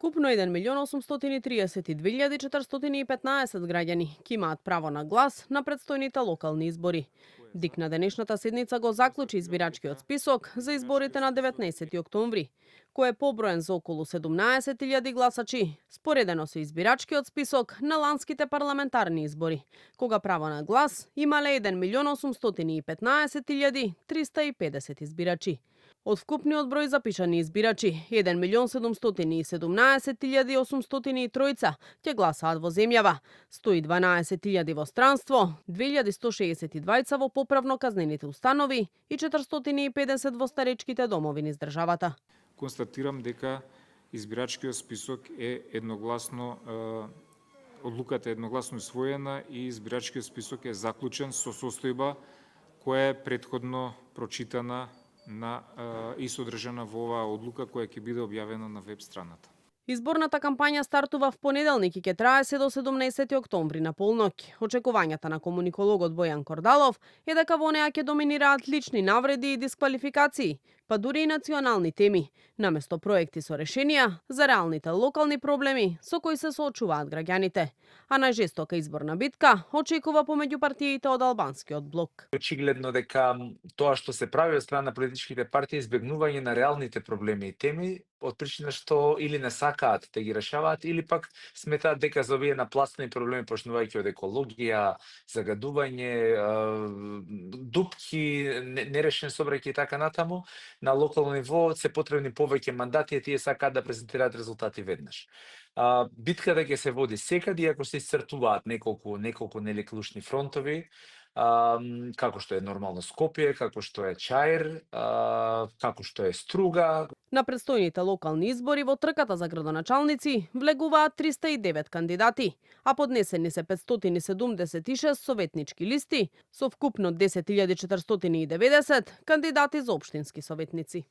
Вкупно 1.832.415 граѓани ќе имаат право на глас на претстојните локални избори. ДИК на денешната седница го заклучи избирачкиот список за изборите на 19 октомври, кој е поброен за околу 17.000 гласачи, споредено со избирачкиот список на ланските парламентарни избори, кога право на глас имале 1.815.350 избирачи. Од вкупниот број запишани избирачи, 1.717.803 ќе гласаат во земјава, 112.000 во странство, 2.162 во поправно-казнените установи и 450 во старечките домови низ државата. Констатирам дека избирачкиот список е едногласно, одлуката е едногласно усвоена и избирачкиот список е заклучен со состојба која е претходно прочитана и содржана во оваа одлука која ќе биде објавена на веб страната. Изборната кампања стартува в понеделник и ќе трае се до 17 октомври на полноќ. Очекувањата на комуникологот Бојан Кордалов е дека во неа ќе доминираат лични навреди и дисквалификации, па дури и национални теми, наместо проекти со решенија за реалните локални проблеми со кои се соочуваат граѓаните. А најжестока изборна битка очекува помеѓу партиите од албанскиот блок. Очигледно дека тоа што се прави од страна на политичките партии е избегнување на реалните проблеми и теми, од причина што или не сакаат да ги решаваат, или пак сметаат дека за овие напластени проблеми, почнувајќи од екологија, загадување, дупки, нерешен сообраќај и така натаму, на локално ниво се потребни повеќе мандати и тие сакаат да презентираат резултати веднаш. Битката ќе се води секаде, иако се исцртуваат неколку нели клучни фронтови, како што е нормално Скопје, како што е Чаир, како што е Струга. На претстојните локални избори во трката за градоначалници влегуваат 309 кандидати, а поднесени се 576 советнички листи со вкупно 10.490 кандидати за општински советници.